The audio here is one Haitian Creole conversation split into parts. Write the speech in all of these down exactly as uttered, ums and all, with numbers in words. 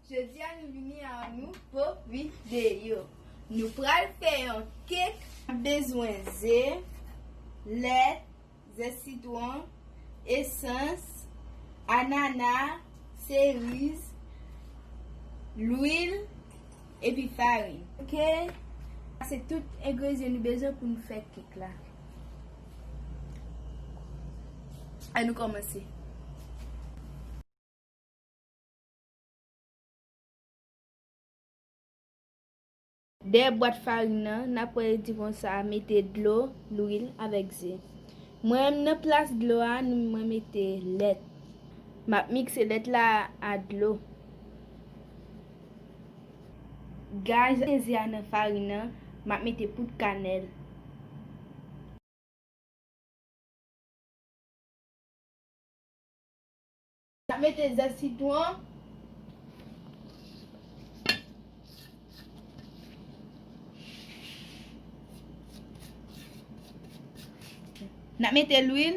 Jodi a nou vini a yon nouvo videyo. Nou pral fè yon kèk. Bezwen ze, lèt, zès sitwon, esans, anana, seriz, lwil, epi farin. Oke? Se tout engredyan nou bezwen pou nou fè kèk la. Ann nou kòmanse. Dèyè bwat farin nan, n ap wè li di konsa, mete dlo, lwil avèk ze. Mwen menm nan plas dlo a, nou, mwen mete lèt. M ap mikse lèt la a dlo. Guys, ze a nan farin nan, m ap mete poud kanèl. N ap mete zès sitwon. N ap mete lwil.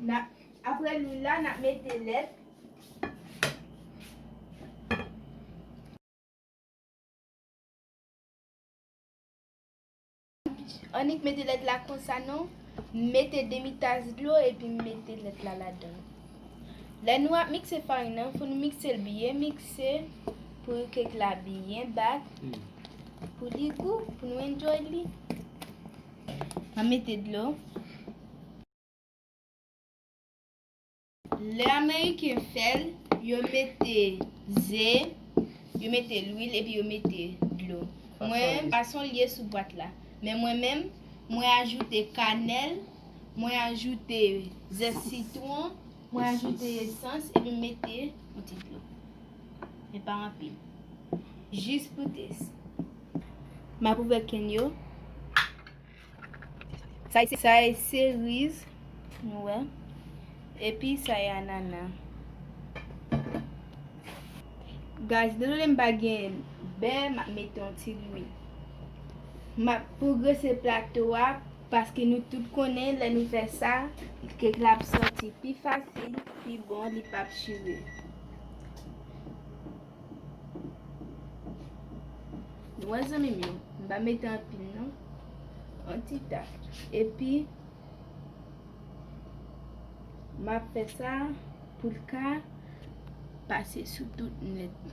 N ap, apre lwil la, n ap mete lèt. Annik mete lèt la konsa non. M mete demi tas dlo epi m mete lèt la ladan. Lè nou ap mikse farin nan, fò nou mikse l byen mikse pou kèk la byen bat. Hmm. Pou li gou, pou nou enjoy li. M ap mete dlo. Lè Ameriken fè l, yo mete ze, yo mete lwil epi yo mete dlo. Mwen, fason l ye sou bwat la. Men mwen menm, mwen ajoute kanèl, mwen ajoute zès sitwon, mwen ajoute esans epi m mete yon ti dlo. Men pa anpil. Jis pou tès. M ap ouvè kenn yo. Sa e, sa e seriz, nou wè. Epi sa e anana. Guys, dezole m pa gen bè, m ap mete yon ti lwil. M ap pwogrese plato a, paske nou tout konnen, lè nou fè sa, kèk la ap sòti pi fasil, pi bon, li p ap chire. Nou wè zanmi m yo, m pa mete anpil non. Yon ti ta. Epi, m ap fè sa pou l ka pase sou tout nèt.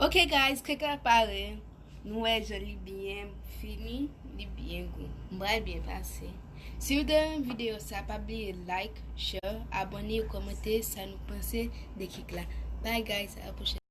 Ok guys, kèk la pare. Nou wè jan li byen fini, li byen gou. M pral byen pase. Si w te renmen videyo sa, pa bliye like, share, abòne, kòmante sa nou panse de kèk la. Bye guys, a la pwochèn.